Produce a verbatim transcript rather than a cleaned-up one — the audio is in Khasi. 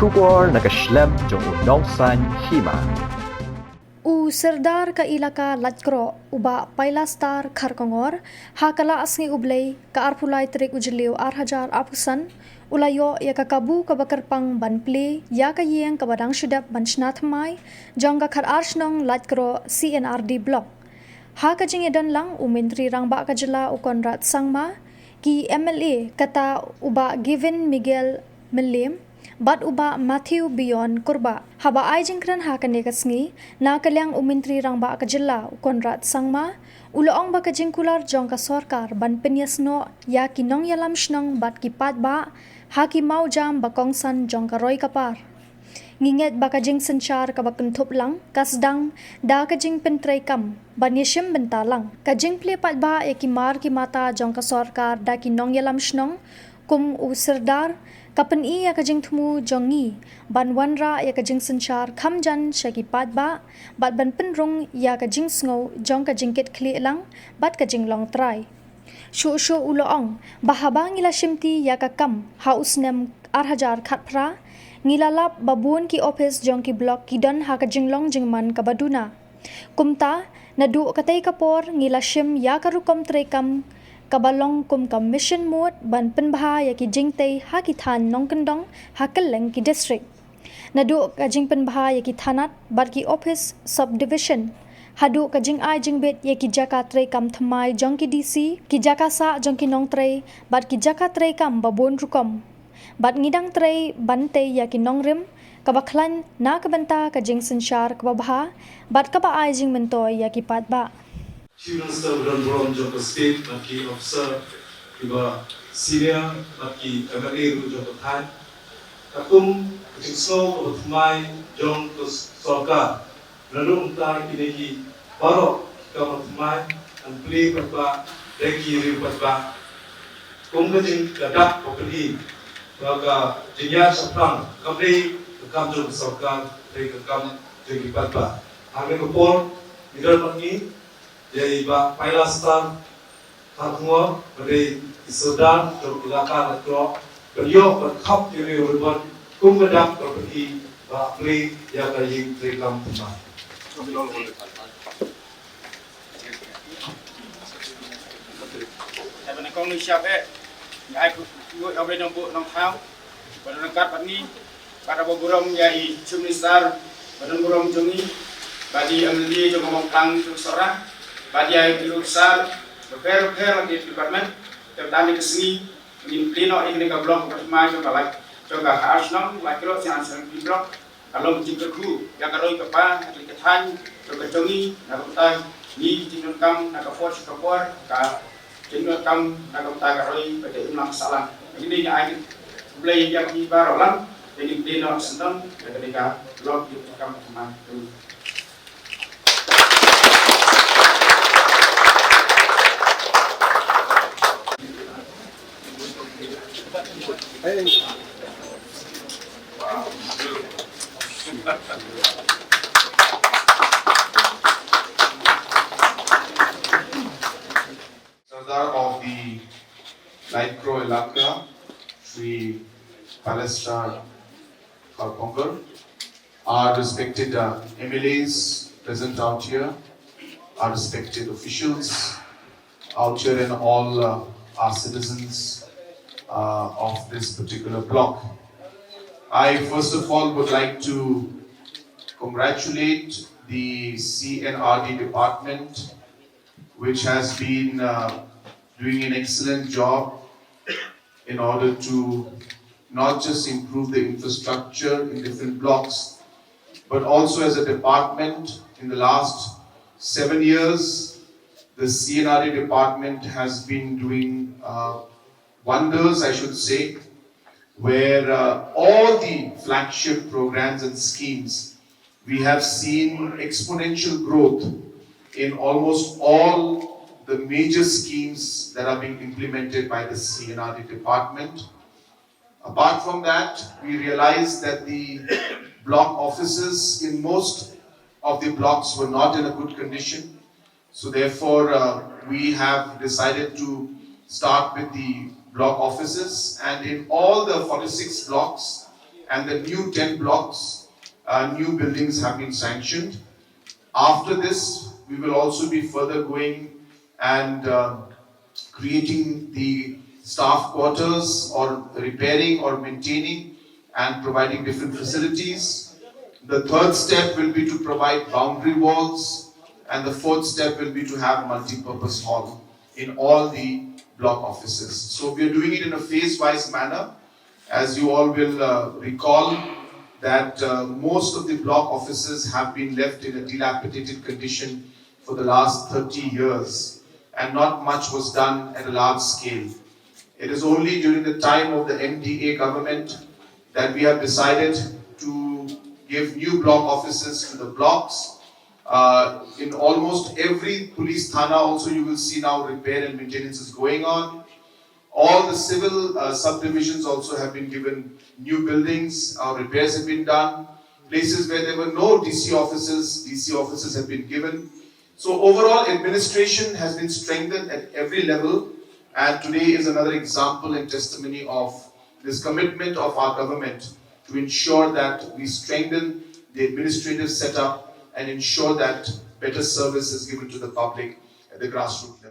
Khubor na ka shlem jong u Nongsaiñ Hima. U Sirdar ka Elaka Laitkroh, u Bah Pailastar Kharkongor, ha ka la sngi U Blei, ka arphew lai tarik u Jylliew ar hajar arphew san, u la ïoh ïa ka kabu kaba kyrpang ban plie ïa ka ïing kaba dang shu dep ban shna thymmai jong ka khatar shnong Laitkroh C and R D Block. Ha ka jingïadon lang, u Myntri Rangbah ka Jylla u Conrad Sangma, ki M L A kata u Bah Gavin Miguel Mylliam bad u Bah Matthew Beyond Kurbah. Haba ai jingkren ha kane ka sngi, na ka liang u Myntri Rangbah ka Jylla u Conrad Sangma u la ong ba ka jingkular jong ka sorkar ban pynïasnoh ïa ki nongïalam shnong bad ki paidbah ha ki mawjam ba kongsan jong ka roi ka par. Ngi ngeit ba ka jingsynshar kaba kynthup lang ka sdang da ka jingpyntreikam ban ïashim bynta lang. Ka jingplie paidbah ïa ki mar ki mata jong ka sorkar da ki nongïalam shnong kum u Sirdar ka pyni ïa ka jingthmu jong ngi ban wanrah ïa ka jingsynshar kham jan sha ki paidbah bad ban pynrung ïa ka jingsngew jong ka jingkitkhlieh lang bad ka jinglong trai. Shuh shuh u la ong ba haba ngi la shimti ïa ka kam ha u snem ar hajar khatphra, ngi la lap ba bun ki ophis jong ki block ki don ha ka jinglong jingman kaba duna. Kumta, naduh katei ka por ngi la shim ïa ka rukom treikam kaba long kum ka mission mode ban pynbha ïa ki jingtei ha ki thaiñ nongkyndong ha kylleng ki district. Naduh ka jingpynbha ïa ki thanat bad ki ophis subdivision haduh ka jingai jingbit ïa ki jaka treikam thymmai jong ki D C, ki jaka sah jong ki nongtrei bad ki jaka treikam ba bun rukom. Bad ngi dang trei ban tei ïa ki nongrim kaba khlaiñ na ka bynta ka jingsynshar kaba bha bad kaba ai jingmyntoi ïa ki paidbah. Chief Minister ba don burom jong ka state bad ki officer kiba senior bad ki M L A ruh jong ka thaiñ. Katkum ka jingsngew kaba thymmai jong ka sorkar, naduh mynta kine ki baroh ki kam ba thymmai, ban plie paidbah da ki riew paidbah. Kum ka jing ka dak ka pyni ba ka jingïaid shaphrang kam dei ka kam jong ka sorkar, dei ka kam jong ki paidbah. Ha kane ka por ngi don bad ngi ïa i Bah Pailastar Kharkongor, ba dei i Sirdar jong Elaka Laitkroh, ban ïoh ban khap ïa u ribbon kum ka dak ka pyni ba plie ïa ka ïing treikam thymmai. Te ba nyngkong ngi shah beh, ngi ai khublei ïa u Blei Nongbuh Nongthaw ba don ryngkat bad ngi, bad haba burom ïa i Chief Minister ba don burom jong ngi, bad i M L A jong ka Mawklang jong Sohra, bad ïa ki officer bapher bapher na ki department. Te ba dang ïa ka sngi ngin plie noh ïa kane ka block ba thymmai jong ka Lait, jong ka khatar shnong Laitkroh C and R D Block. Ka long ka jingkyrkhu ïa ka roi ka par, ka jingkyrkhu ka jong ngi na ka bynta ngi ki jingdonkam na ka por sha ka por, ka jingdonkam na ka bynta ka roi bad ka imlang sahlang. Ngi dei ngi ai khublei ïa phi baroh lang, te ngin plie noh syndon ïa kane ka block jingkyrkhu ka thymmai. Sardar of the Laitkroh Elaka, Shri Pailastar Kharkongor, our respected uh, M L As present out here, our respected officials out here, and all uh, our citizens uh, of this particular block. I first of all would like to congratulate the C and R D department, which has been uh, doing an excellent job in order to not just improve the infrastructure in different blocks, but also as a department in the last seven years, the C and R D department has been doing uh, wonders, I should say, where uh, all the flagship programs and schemes, we have seen exponential growth in almost all the major schemes that are being implemented by the C and R D department. Apart from that, we realized that the block offices in most of the blocks were not in a good condition. So therefore, uh, we have decided to start with the block offices, and in all the forty-six blocks, and the new ten blocks, uh, new buildings have been sanctioned. After this, we will also be further going and uh, creating the staff quarters or repairing or maintaining and providing different facilities. The third step will be to provide boundary walls, and the fourth step will be to have multi-purpose hall in all the block offices. So we are doing it in a phase-wise manner. As you all will uh, recall, that uh, most of the block offices have been left in a dilapidated condition for the last thirty years, and not much was done at a large scale. It is only during the time of the M D A government that we have decided to give new block offices to the blocks. Uh, in almost every police thana also, you will see now repair and maintenance is going on. All the civil uh, subdivisions also have been given new buildings, uh, repairs have been done. Places where there were no D C offices, D C offices have been given. So overall, administration has been strengthened at every level, and today is another example and testimony of this commitment of our government to ensure that we strengthen the administrative setup and ensure that better service is given to the public at the grassroots level.